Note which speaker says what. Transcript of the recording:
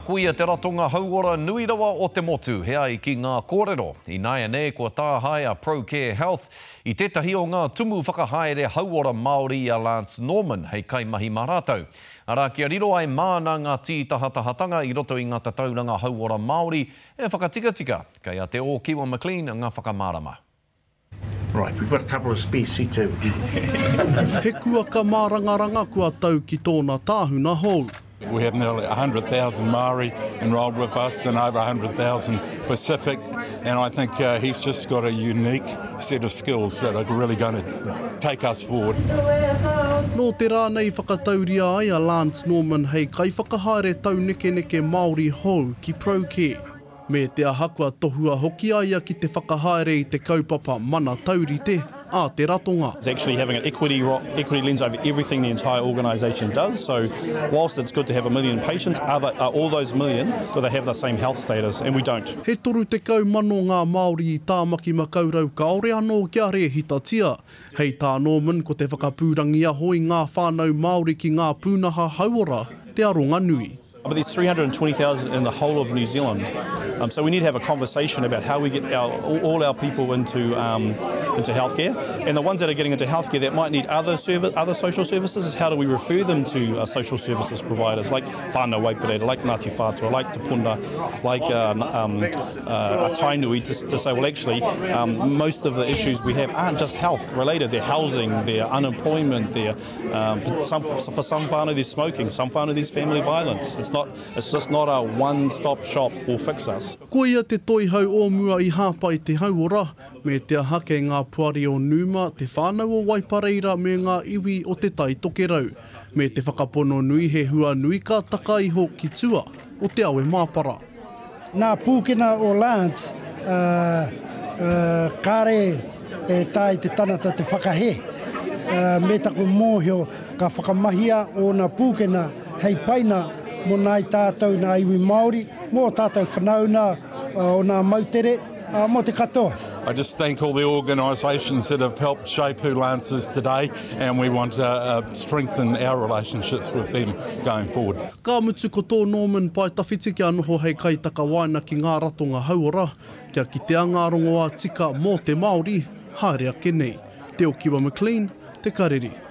Speaker 1: Koia te ratonga hauora nui rawa o te motu, he ai ki ngā kōrero. Ināianei kua tāhae a ProCare Health i tētahi o ngā tumu whakahaere hauora Māori i a Lance Norman hei kaimahi mā rātou. Arā, kia riro ai māna ngā tītahatahatanga i roto i ngā tatauranga hauora Māori e whakatikatika. Kei a Te Ōkiwa McLean ngā whakamārama.
Speaker 2: Right, we've got a couple of spare seats over here.
Speaker 3: He kuaka mārangaranga kua tau ki tōna tāhuna hou.
Speaker 4: We have nearly 100,000 Māori enrolled with us and over 100,000 Pacific and I think uh, he's just got a unique set of skills that are really going to take us forward.
Speaker 3: Nō te rā nei whakatauria ai a Lance Norman hei kaiwhakahaere taunekeneke Māori hou ki ProCare. Me te aha kua tohua hoki a ia ki te whakahaere i te kaupapa mana taurite a te ratonga.
Speaker 5: It's actually having an equity, equity lens over everything the entire organisation does. So whilst it's good to have a million patients, are, the, are all those million, do they have the same health status? And we don't.
Speaker 3: He 30,000 ngā Māori i Tāmaki Makaurau kāore anō kia rēhitatia. Hei tā Norman ko te whakapūrangiaho i ngā whānau Māori ki ngā pūnaha hauora te aronga nui.
Speaker 5: But there's 320,000 in the whole of New Zealand. Um, so we need to have a conversation about how we get our, all our people into, um, into healthcare. And the ones that are getting into healthcare that might need other, service, other social services is how do we refer them to uh, social services providers like Whānau Waipareira, like Ngāti Whātua, like Te Puna, like uh, um, uh, Tainui to, to say, well, actually, um, most of the issues we have aren't just health related. They're housing, they're unemployment, they're Um, some, for some whānau there's smoking, some whānau there's family violence. It's, not, it's just not a one-stop shop will fix us.
Speaker 3: Koia te toihau o mua i hāpai te hauora, me te aha kei ngā poari o Numa, te whānau o Waipareira me ngā iwi o Te Tai Tokerau. Me te whakapono nui he hua nui ka taka iho ki tua o Te Awe Māpara.
Speaker 6: Nā pūkena o Lance, kāre e taea te tangata te whakahē. Me taku mōhio ka whakamahia ōna pūkena hei paina mō nāi tātou nā iwi Māori, mō ō tātou whanauna o nā moutere, ā, mō te katoa.
Speaker 4: I just thank all the organisations that have helped shape who Lance is today and we want to uh, strengthen our relationships with them going forward.
Speaker 3: Ka mutu ko tō Norman pae tawhiti kia noho hei kaitakawaena ki ngā ratonga hauora, kia kitea ngā rongoā tika mō te Māori, haere ake nei. Te Okiwa McLean, Te Karere.